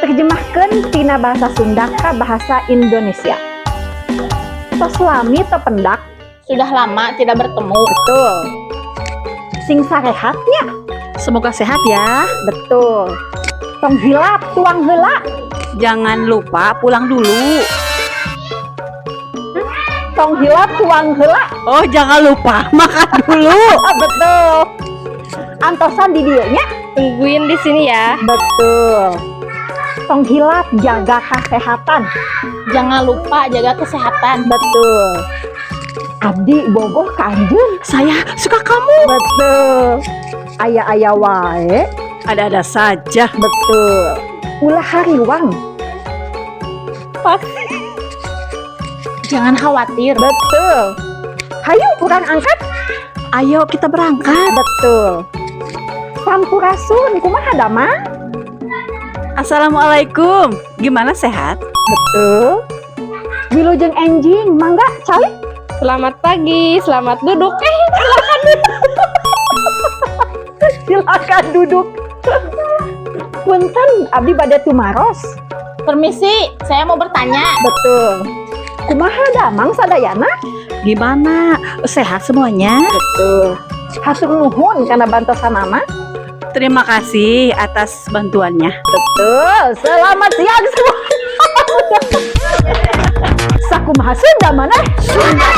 Terjemahkan tina bahasa Sunda ke bahasa Indonesia. Tos lami teu pendak. Sudah lama tidak bertemu. Betul. Sing sarehat nya. Semoga sehat ya. Betul. Tong hilap tuang heula. Jangan lupa pulang dulu. Tong hilap tuang heula. Oh, jangan lupa makan dulu. Ah, betul. Antosan di dieu nya. Tungguin di sini ya. Betul. Tong hilap jaga kesehatan. Jangan lupa jaga kesehatan. Betul. Abdi bogoh ka anjeun. Saya suka kamu. Betul. Aya-aya wae. Ada-ada saja. Betul. Ulah hariwang. Pas. Jangan khawatir. Betul. Hayu urang angkat. Ayo kita berangkat. Betul. Sampurasun, kumaha damang? Assalamualaikum. Gimana, sehat? Betul. Wilujeng enjing, mangga calik. Selamat pagi, selamat duduk. Eh, Silakan duduk. Punten, abdi bade tumaros. Permisi, saya mau bertanya. Betul. Kumaha damang sadayana? Gimana? Sehat semuanya? Betul. Hatur nuhun kana bantosanana. Terima kasih atas bantuannya. Betul. Selamat siang semua. Sakumaha Sunda maneh? Sunda.